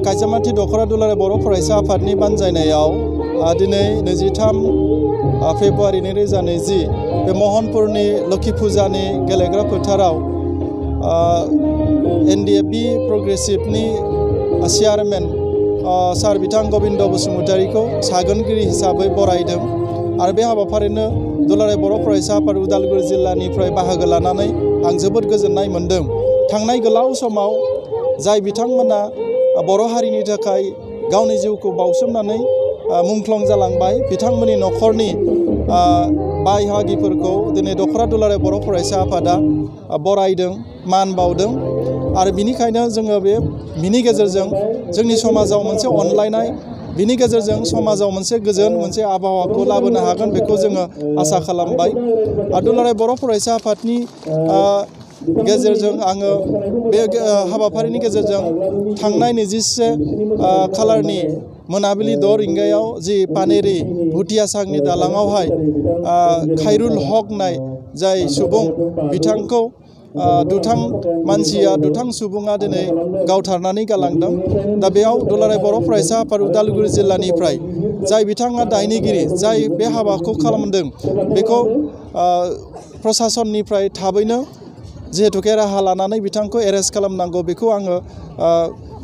कायजामाथि दख'रा दुलाराय बर' फरायसा आफादनि बानजायनायाव दिनै 23 फेब्रुवारि 2020 बे महनपुरनि लोखि फुजानि गेलेग्रा फोथाराव NDFB प्रोग्रेसिभनि चेयारमेन सार बिथां गबिन्द बसुमतारीखौ सागोनगिरि हिसाबै बरायदों आरो बे हाबाफारिनो दुलाराय बर' फरायसा आफाद उदालगुरि जिल्लानिफ्राय बाहागो लानानै आं जोबोद गोजोननाय मोन्दों। थांनाय गोलाव समाव जाय बिथांमोना बर' हारिनि थाखाय गावनि जिउखौ बाउसोमनानै मुंख्लं जालांबाय बिथांमोननि न'खरनि बाय-बाहागिफोरखौ दिनै दख'रा दुलाराय बर' फरायसा आफादा बरायदों, मान बाउदों आरो बिनिखायनो जोङो बिनि गेजेरजों जोंनि समाजाव मोनसे अनलायनाय, बिनि गेजेरजों समाजाव मोनसे गोजोन मोनसे आबहावाखौ लाबोनो हागोन बेखौ जोङो आसा खालामबाय। दुलाराय बर' फरायसा आफादनि गेजेरजों आङो बे हाबाफारिनि गेजेरजों थांनाय 21 खालारनि मोनाबिलि 6 रिंगायाव जि पानेरि भुटियासांनि दालाङावहाय खायरुल हक नाय जाय सुबुं बिथांखौ दुथां मानसिया दुथां सुबुङा दिनै गावथारनानै गालांदों। दा बेयाव दुलाराय बर' फरायसा आफाद उदालगुरि जिल्लानिफ्राय जाय बिथाङा दायनिगिरि जाय बे हाबाखौ खालामदों बेखौ प्रसासननिफ्राय थाबैनो जिहेतुके राहा लानानै बिथांखौ एरेस्ट खालामनांगौ बेखौ आङो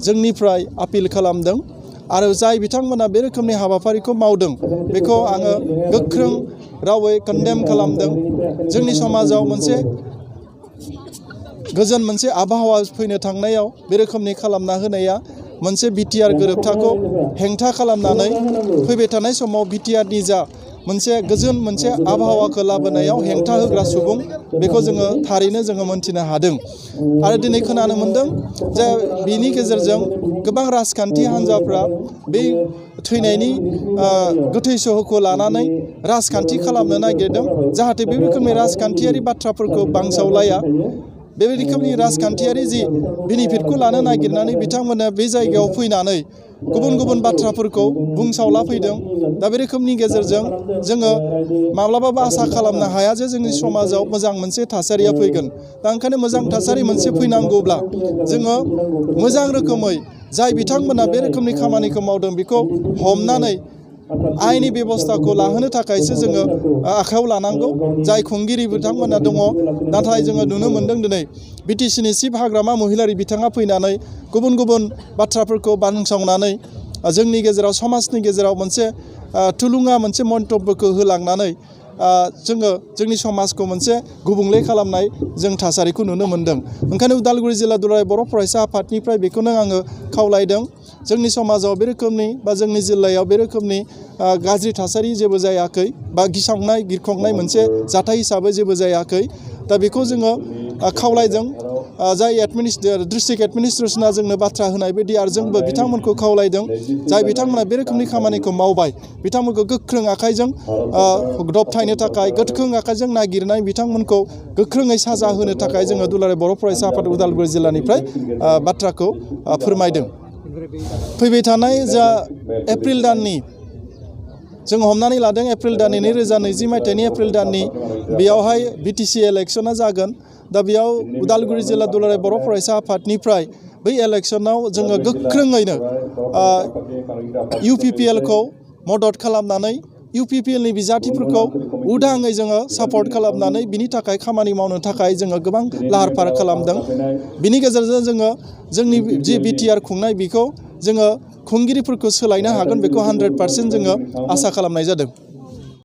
जोंनिफ्राय आपिल खालामदों आरो जाय बिथांमोना बे रोखोमनि हाबाफारिखौ मावदों बेखौ आङो गोख्रों रावै कन्डेम खालामदों। जोंनि समाजाव मोनसे गोजोन मोनसे आबहावा फैनो थांनायाव बे रोखोमनि खालामना होनाया मोनसे बिटिआर गोरोबथाखौ हेंथा खालामनानै फैबाय थानाय समाव बिटिआरनि जा मोनसे गोजोन मोनसे आबहावाखौ लाबोनायाव हेंथा होग्रा सुबुं बेखौ जोङो थारैनो जोङो मोनथिनो हादों आरो दिनै खोनानो मोन्दों जे बिनि गेजेरजों गोबां राजखान्थि हान्जाफ्रा बे थैनायनि गोथै सहखौ लानानै राजखान्थि खालामनो नागिरदों जाहाथे बे रोखोमनि राजखान्थियारि बाथ्राफोरखौ बांसावलाया बे रोखोमनि राजखान्थियारि जि बेनिफिटखौ लानो नागिरनानै बिथांमोना बे जायगायाव फैनानै गुबुन गुबुन बाथ्राफोरखौ बुंसावला फैदों। दा बे रोखोमनि गेजेरजों जोङो माब्लाबाबो आसा खालामनो हाया जे जोंनि समाजाव मोजां मोनसे थासारिया फैगोन। दा ओंखायनो मोजां थासारि मोनसे फैनांगौब्ला जोङो मोजां रोखोमै जाय बिथांमोना बे रोखोमनि खामानिखौ मावदों बेखौ हमनानै आयेननि बेबस्थाखौ लाहोनो थाखायसो जोङो आखायाव लानांगौ। जाय खुंगिरि बिथांमोना दङ नाथाय जोङो नुनो मोन्दों दिनै बिटिसिनि चिफ हाग्रामा महिलारि बिथाङा फैनानै गुबुन गुबुन बाथ्राफोरखौ बानसावनानै जोंनि गेजेराव समाजनि गेजेराव मोनसे थुलुंगा मोनसे मन्तब्यखौ होलांनानै जोङो जोंनि समाजखौ मोनसे गुबुंले खालामनाय जों थासारिखौ नुनो मोन्दों। ओंखायनो उदालगुरि जिल्ला दुलाराय बर' फरायसा आफादनिफ्राय बेखौनो आङो खावलायदों जोंनि समाजाव बे रोखोमनि बा जोंनि जिल्लायाव बे रोखोमनि गाज्रि थासारि जेबो जायाखै बा गिसावनाय गिख्रंनाय मोनसे जाथाय हिसाबै जेबो जायाखै। दा बेखौ जोङो खावलायदों जाय डिस्ट्रिक्ट एडमिनिस्ट्रेसना जोंनो बाथ्रा होनाय बायदि आरो जोंबो बिथांमोनखौ खावलायदों जाय बिथांमोना बे रोखोमनि खामानिखौ मावबाय बिथांमोनखौ गोख्रों आखाइजों दबथायनो थाखाय गोख्रों आखाइजों नागिरनाय बिथांमोनखौ गोख्रोङै साजा होनो थाखाय जोङो दुलाराय बर' फरायसा आफाद उदालगुरि जिल्लानिफ्राय बाथ्राखौ फोरमायदों। फैबाय थानाय जा एप्रिल दाननि जों हमनानै लादों एप्रिल दाननि 2020 मायथाइनि एप्रिल दाननि बेयावहाय बिटिसि इलेक्सना जागोन। दा बेयाव उदालगुरि जिल्ला दुलाराय बर' फरायसा आफादनिफ्राय बै इलेक्सनाव जोङो गोख्रोङैनो UPPLखौ मदद खालामनानै UPPLनि बिजाथिफोरखौ उदाङै जोङो सापर्ट खालामनानै बिनि थाखाय खामानि मावनो थाखाय जोङो गोबां लाहार फाहार खालामदों। बिनि गेजेरजों जोङो जोंनि जि बिटिआर खुंनाय बेखौ जोङो खुंगिरिफोरखौ सोलायनो हागोन बेखौ 100% जोङो आसा खालामनाय जादों।